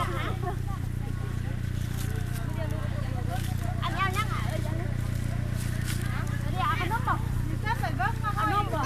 ອັນນີ້ເອົາຫຍັງອ່ະ? ເອີ ເອົາຂະໜົມບໍ່? ເອົາຂະໜົມບໍ່?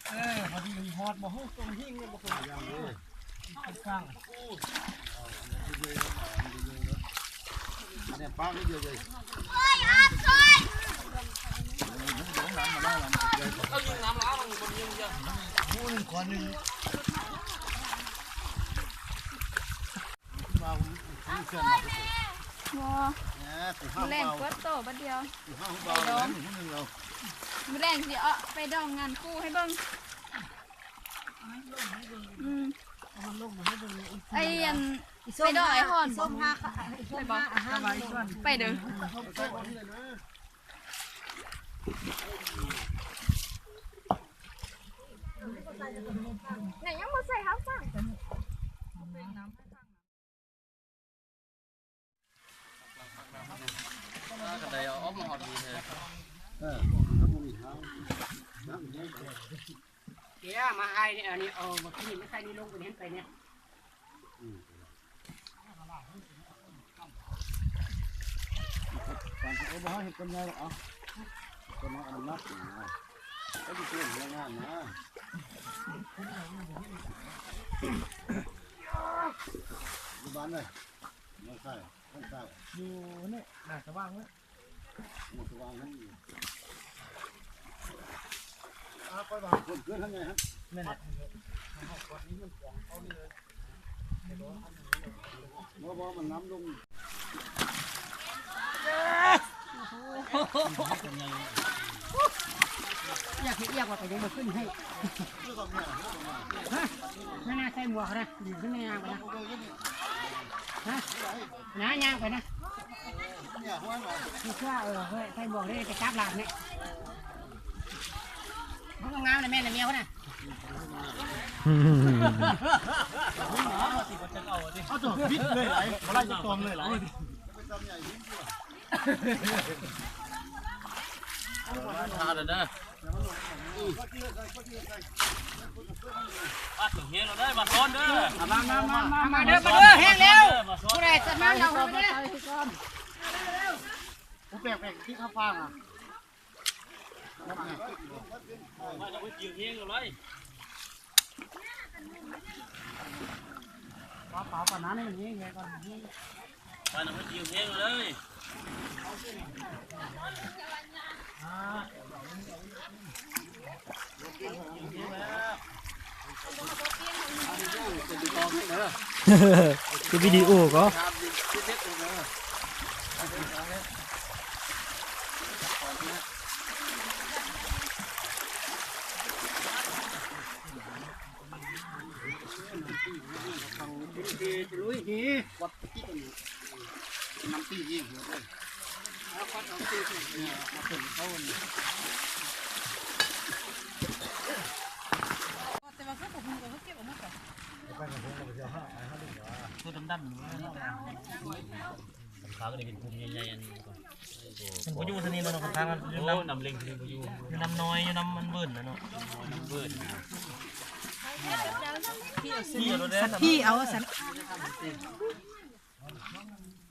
ເອີ ພໍດີຮອດບໍ່? ເຮົາສົ່ງຫິ້ງແມ່ນບໍ່? ເອີ ຂ້າງນີ້ປາກເດີ. ເອົາຍິງນ້ຳລາວມັນບໍ່ຍິງເດີ. ໂອ້ຍ ຂອນໜຶ່ງ. ບໍ່ ມື້ແລງກວດໂຕບັດດຽວ. ມື້ແລງຊິເອົາໄປດອງງານຄູ່ໃຫ້ເບິ່ງ. ອືມ ໄອ້ອັນ ໄປດອງໄອ້ຮອນ ໄປບໍ່? ໄປເດີ. ຍັງບໍ່ໃສ່ເຮົາຟັງ. ກະໄດ້ເອົາອອກມາຮອດນີ້ແທ້. ເອີ ເກຍມາໃຫ້ນີ້ ອັນນີ້ເອົາບັກຂີ້ມາໃສ່ນີ້ ລົງໄປນີ້ ໄປນີ້. ອືມ ການເຮັດບໍ່ເຮັດກຳໄລດອກ. ເອົາ ກຳໄລອັນນັ້ນນະ ເອົາຢູ່ເປັນແຮງງານນະ. ຢູ່ບ້ານໃດ? ບ້ານໃສ? ບ້ານໃສ? ຢູ່ນີ້ ໜ້າສະຫວ່າງເວີ້ຍ. ຢາກເຮັດວຽກວ່າ ໄປຍັງບໍ່ຂຶ້ນໃຫ້. ຮະ? ນັ້ນນະ ໃສ່ໝວກນະ ດີຂຶ້ນນະ ຍ່າງໄປນະ. ຮະ? ນະ ຍ່າງໄປນະ. ເອີ ໃສ່ໝວກເດ້ ໄປກັບຫຼານນີ້. ເບິ່ງງາມນະ ແມ່ນນະ ເມຍພຸ້ນນະ. ເອົາຕົວບິດເລີຍຫຼາຍ ບໍ່ໄດ້ຈັກຕອນເລີຍຫຼາຍ. ທານເດີ. ປາດ ເຮີ້ຍ ເອົາເດີ ມາຊ້ອນເດີ. ມາ ມາ ມາ ມາເດີ ມາເດີ ແຮງແລ້ວ. ຜູ້ໃດເກີດມາເອົາເດີ. ຜູ້ແບກ ແບກທີ່ເຂົ້າຟາງອ່ະ. ປາ ປາ ປານານໃຫ້ມັນແຫ້ງແລ້ວກ່ອນ. ປານານໃຫ້ມັນແຫ້ງເລີຍ. ເຮັດວິດີໂອກໍ. ຕົວດຳໆ ຂາວກໍໄດ້ເປັນກຸ່ມໃຫຍ່ໆ ອັນນີ້. ມັນບໍ່ຢູ່ຊະນີ້ເນາະ ຂ້າງທາງ. ໂອ້ ນ້ຳເລັງນີ້ບໍ່ຢູ່ ຢູ່ນ້ຳນ້ອຍ ຢູ່ນ້ຳມັນເວີນນະເນາະ. ນ້ຳເວີນ ທີ່ເອົາຊັ້ນ ທີ່ເອົາຊັ້ນ.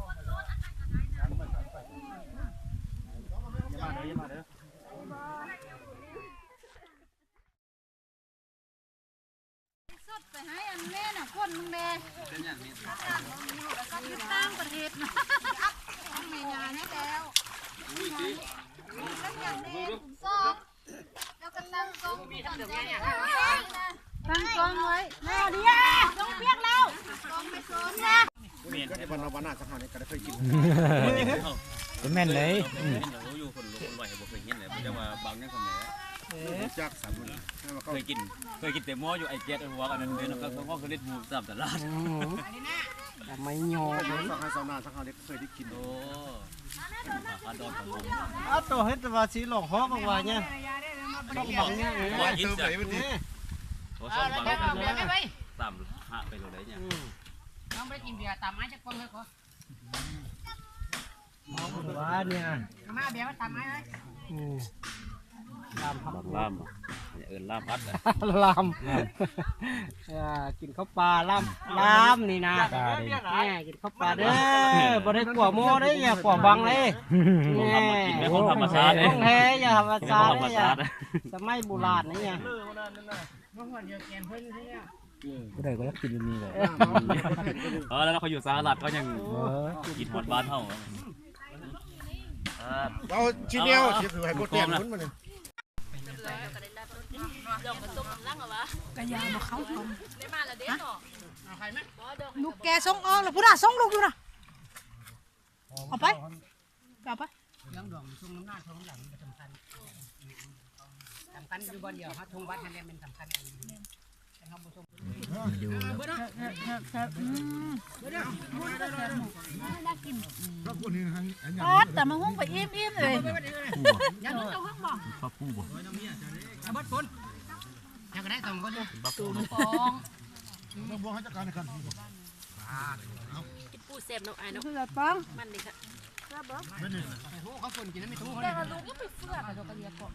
ຢ່າມາເດີ ຢ່າມາເດີ. ສົດໄປໃຫ້ອັນແມ່ນະຄົນໜຶ່ງແດ່ ເປັນຫຍັງນີ້ ຢູ່ຕ່າງປະເທດນະ ແມ່ຍານີ້ແລ້ວ ສອງ ແລ້ວກໍຕັ້ງກ້ອງ ຕັ້ງກ້ອງໄວ້ ແມ່ເດຍ ຕ້ອງປຽກແລ້ວ ກ້ອງໄປໂຊນນະ. ແມ່ນ ເພິ່ນວ່າໜ້າທາງເຮົານີ້ກໍໄດ້ເຄີຍກິນ ເປັນແມ່ນເລີຍ ອືມ ເຫັນແລ້ວ ຢູ່ຄົນ ຄົນລາວບໍ່ເຄີຍເຫັນເລີຍ ເພິ່ນວ່າບາງຢ່າງກໍແມ່ນ ເອີ ຮູ້ຈັກສາມຄົນ ເຄີຍກິນ ເຄີຍກິນແຕ່ໝໍ້ຢູ່ໄອແກັດ ໄອຫົວ ອັນນັ້ນເດ້ເນາະ ກໍເຂົາເລີຍຮູ້ຕາມຕະຫຼາດ ອືມ ກໍໄມ່ຍໍເລີຍ ຊາວໄຮ່ຊາວນາທາງເຮົານີ້ກໍເຄີຍໄດ້ກິນ ໂອ້ ອາ ໂຕເຮັດແຕ່ວ່າຊິຫຼອກຮອກວ່າຫຍັງ ຫຼອກຫຍັງ ບໍ່ກິນຈ້ະ ໂອ້ ສອງບາດ ຕາມຫາໄປໂລດໄດ໋ຫຍັງ ອືມ ນ້ອງບໍ່ໄດ້ກິນເບຍ ຕາມມາຈັກກ່ອງເລີຍກໍ ເອົາວ່ານີ້ນະ ມາເບຍມາຕາມມາເລີຍ ອືມ ລາມຜັກ ບັກລາມ ເອີ້ນລາມອັດ ລາມ ເອີ ກິນເຂົ້າປ່າລາມ ລາມນີ້ນະ ປາເດ້ ແມ່ ກິນເຂົ້າປ່າເດີ ບໍ່ໄດ້ຂົ້ວໝໍ້ເດ້ ຢ່າຂົ້ວບັງເດ້ ແມ່ ກິນແບບຂອງທຳມະຊາດເດ້ ຂອງແທ້ ຢ່າທຳມະຊາດເດ້ ສະໄໝບູຮານນີ້ ຜູ້ໃດກໍຢາກກິນແບບນີ້ແຫຼະ ເອີ ແລ້ວເຂົາຢູ່ສະຫະລັດເຂົາຍັງ ເອີ ກິນຮອດບ້ານເຮົາ ເອົາຊິແນວ ເອົາ ຊິໃຫ້ບໍ່ແຕກ ເອົາ ພຸ້ນມານີ້ ກະຢາບໍ່ເຂົ້າ ໄດ້ມາແລ້ວເດ້ເນາະ ລູກແກສົ່ງອອກແລ້ວ ພຸ້ນນະ ສົ່ງລູກຢູ່ນະ ເອົາໄປ ໄປເອົາໄປ ເລື່ອງດອງຊ່ວງນຳໜ້າຊ່ວງນຳຫຼັງມັນກໍສຳຄັນ ສຳຄັນຢູ່ບ່ອນດຽວ ເຮົາທົ່ງວັດຫັ້ນແຫຼະແມ່ນສຳຄັນ ຄັນເຮົາບໍ່ສົ່ງ ປັດຕຳບັກຫຸ່ງໄປອີ່ມໆເລີຍ ຢາກກິນເຂົ້າຫຶ້ງບໍ່ ປາປູບໍ່ ເອົາເບິດຄົນ ຍັງກໍໄດ້ສອງຄົນ ປາປູ ປອງ ເລື່ອງບ່ວງໃຫ້ຈັດການໃຫ້ກັນ ກິນປູແຊບເນາະອ້າຍເນາະ ຄືປອງ ມັນເດ້ ແຊບບໍ່ ໂອ້ ເຂົາຝົນກິນແລ້ວມີທູເຂົາ ແຕ່ວ່າລູກຍັງໄປເຟືອກ ເຂົາກໍລຽກເກາະ